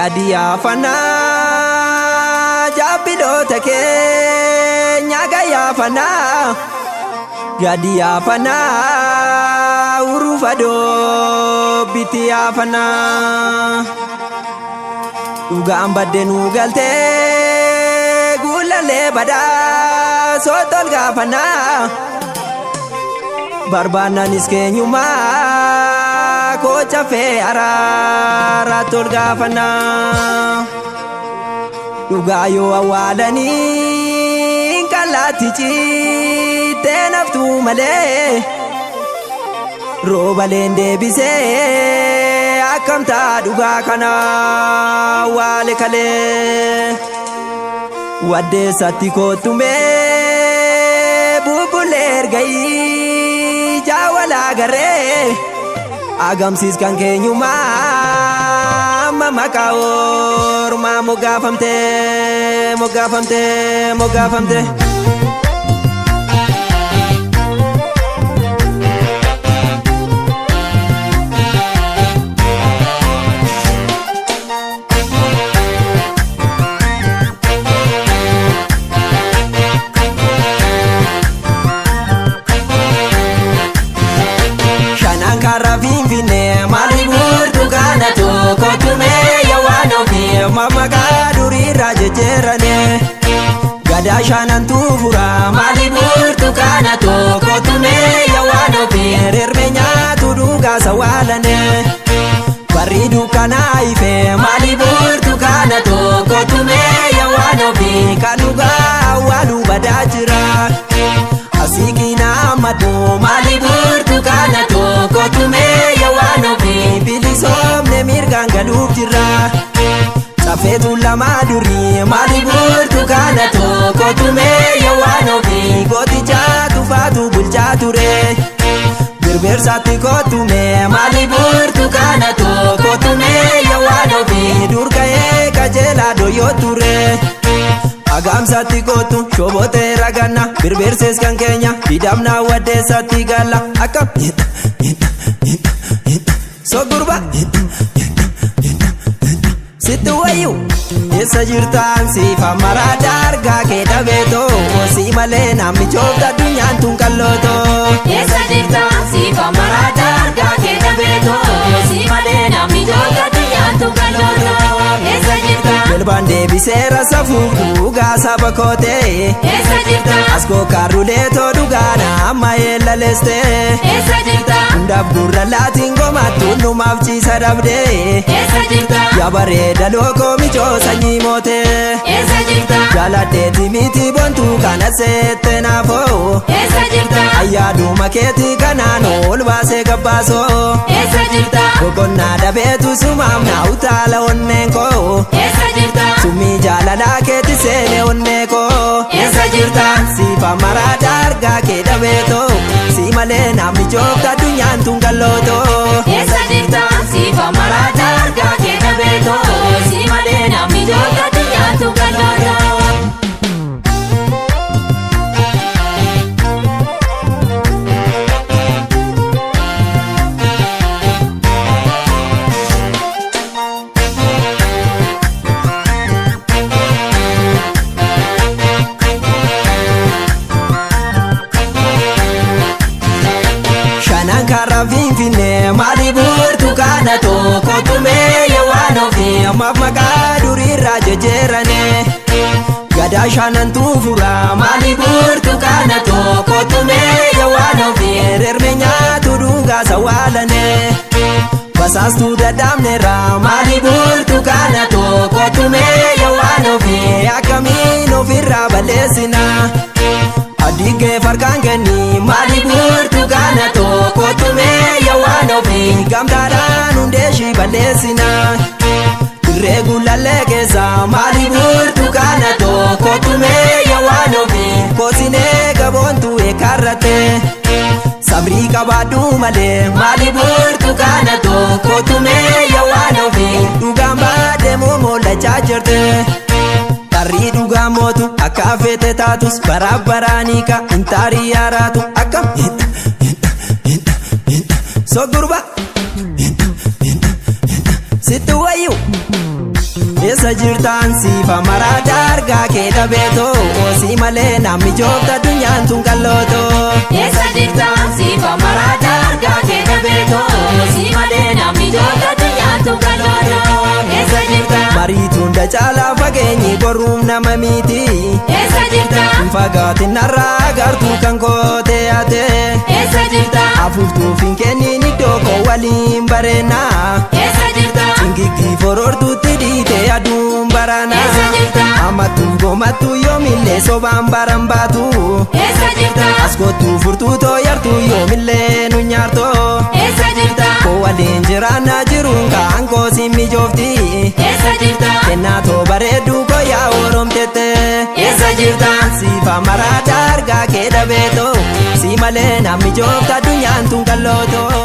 Gadi yaafanaa jaabbiloota keenya gayyaafanaa gadi yaafanaa urufa doobbitti yaafanaa dhugaan badde nuu galtee guulallee badaa sootol gaafanaa barbaannanis keenyumaa kocha fee araara tol gaafanaa dhugaa yoo awwaalanii kallaatti cittee naftuu malee roobaleen deebisee akkamtaa dhugaa kana awwaale kalee waddeessatti koottumee bubbulee ergayii jaawalaa garee agamsiis kan keenyumaa amma maqaa ormaa moggaafamte moggaafamte moggaafamte. Shanan karra finfinnee maali burtukaana tokko tumee yawaan ofii maqaa duriirraa jejjeerane gadaa shanan tuufura maali burtukaana tokko tumee yawaan ofii rirme nyaatu dhugaa sawaalane barri dukkanaa ife maali burtukaana tokko tumee yawaan ofii kan dhugaa awwaaluu badaa jira. Asikiina amadu maali burtukaana tokko tumee yawaan ofii bilisoomne mirgaan galuuf jirra. Safeetu lama durii maali burtukaana tokko tumee yawaan ofii gooticha tufaatu bulchaa ture. Birbirsaatti kottume maali burtukaana tokko tumee yawaan ofii durka'ee qajeelaa doyyoo ture. Agaamsatti kootu shobotee raganna birbirsees kan keenya didamna waddeessatti galla akkam sogurba sitti wayyu eessa jirtaan siifa maraa daargaa kee dhabeetoo osii malee namni joobta addunyaan tun qallootoo. Eessa jirta siifa maraa daargaa kee dhabeetoo si malee namni joota addunyaan tun qallootoo. Eessa jirta Jilbaan deebiseera safuuf dhugaa saba kootee eessa jirta askoo kaarruleetoo dhugaana amma eelaleestee. Eessa jirta Hundaaf gurra laatiin gomaattu numaaf ciisa dhabdee eessa jirta yaa bareeda lookoo michoo sanyii mootee eessa jirta jaaladheeti miti bontuu kana seette naafoo eessa jirta ayyaaduma keetii kanaan ol baasee gabbaasoo eessa jirta boqonnaa dhabeetu sumaaf naa utaala onneen koo eessa jirta summii jaalalaa keeti seene onnee koo eessa jirta siifa maraa daargaa kee dhabeetoo si malee namni joobta addunyaan tun qallootoo. Eessa jirta siifa maraa daargaa kee dhabeetoo si malee namni joota addunyaan tun qallootoo. Shanan karra finfinnee maali burtukaana tokko tumee yawaan ofii ammaaf maqaa duriirraa jejjeerane gadaa shanan tuufura maali burtukaana tokko tumee yawaan ofii rirme nyaatu dhugaa sawaalane basaastuu dadhabneerra maali burtukaana tokko tumee yawaan ofii akkamiin ofirraa balleessina. Adinkee farkaan kenni maali burtukaana tokko tumee yawaan ofii gamtaadhaan hundeeshii balleessina. Dirree guulallee keessa maali burtukaana tokko tumee yawaan ofii koosinee gaboontu eekkarratte. Sabrii qabaadhu malee maali burtukaana tokko tumee yawaan ofii dhugaan baadhee moolachaa jirte. Barrii dhugaa mootu akka feete taatus bara baraanii ka intaarii yaaraatu akkam sogurba sitti wayyu. Eessa jirtaan siifa maraadha argaa kee dhabeetoo si malee namni joobta addunyaan tun qallootoo. Eessa jirta siifa maraadha argaa kee dhabeetoo si malee namni joobta addunyaan tun qallootoo. Eessa jirta? Mariituun dacaalaa fageenyi gorruuf nama miti. Eessa jirta? Hin fagaatin narraa agartuu kan kootee ate. Eessa jirta? Afuuftuuf hin kennin iddoo koo waliin bareena. Eessa jirta? Cingigii forortuutti dhiite aduun barana. Eessa jirta? Amattuuf gomattuu yoomillee sobaan baran baatu. Eessa jirta? As kottuu furtuu tooyartuu yoomillee nu nyaartoo. Eessa jirta? Koo waliin jiraannaa jiruun kaan koo si mijoofti. Eessa jirta? Kennaa too bareedduu koo yaa oromtette. Eessa jirta? Siifa maraadha argaa kee dhabeetoo si malee namni joobta addunyaan tun qallootoo.